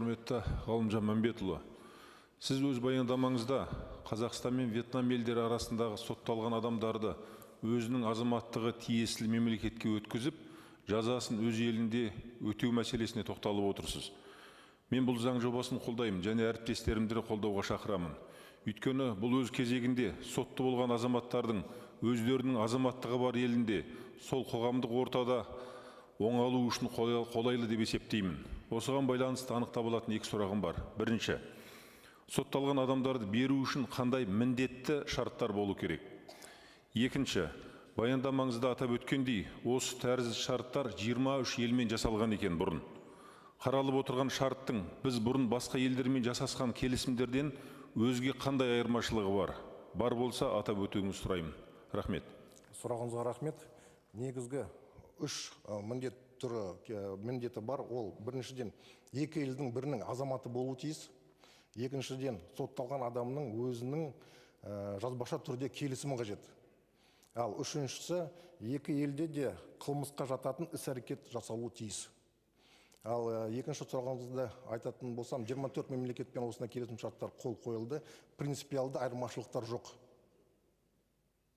Құрметті Ғалымжан Мәмбетұлы, сіз өз баяндамаңызда Қазақстан мен Вьетнам елдері арасындағы сотталған адамдарды өзінің азаматтығы тиесілі мемлекетке өткізіп, жазасын өз елінде өтеу мәселесіне тоқталып отырсыз. Мен бұл заң жобасын қолдаймын және әріптестерімді де қолдауға шақырамын. Өйткені бұл өз кезегінде сотты болған азаматтардың өздерінің азаматтығы бар елінде сол қоғамдық ортада оңалу үшін қолайлы деп есептеймін. Осыған байланысты анықтап алатын екі сұрағым бар. Бірінші, сотталған адамдарды беру үшін қандай міндетті шарттар болу керек? Екінші, баяндамаңызда атап өткендей, осы тәрізді шарттар 23 елмен жасалған екен бұрын. Қаралып отырған шарттың біз бұрын басқа елдермен жасасқан келісімдерден өзге қандай айырмашылығы бар? Бар болса, атап өтуіңізді сұраймын. Рахмет. Сұрағыңызға рахмет. Негізгі үш міндет түрі, міндеті бар. Ол біріншіден, екі елдің бірінің азаматы болуы тиіс. Екіншіден, сотталған адамның өзінің жазбаша түрде келісімі қажет. Ал үшіншісі, екі елде де қылмысқа жататын іс-әрекет жасалуы тиіс. Ал екінші сұрағыңызды айтатын болсам, 24 мемлекетпен осындай келісімшарттар қол қойылды. Принципиалды айырмашылықтар жоқ.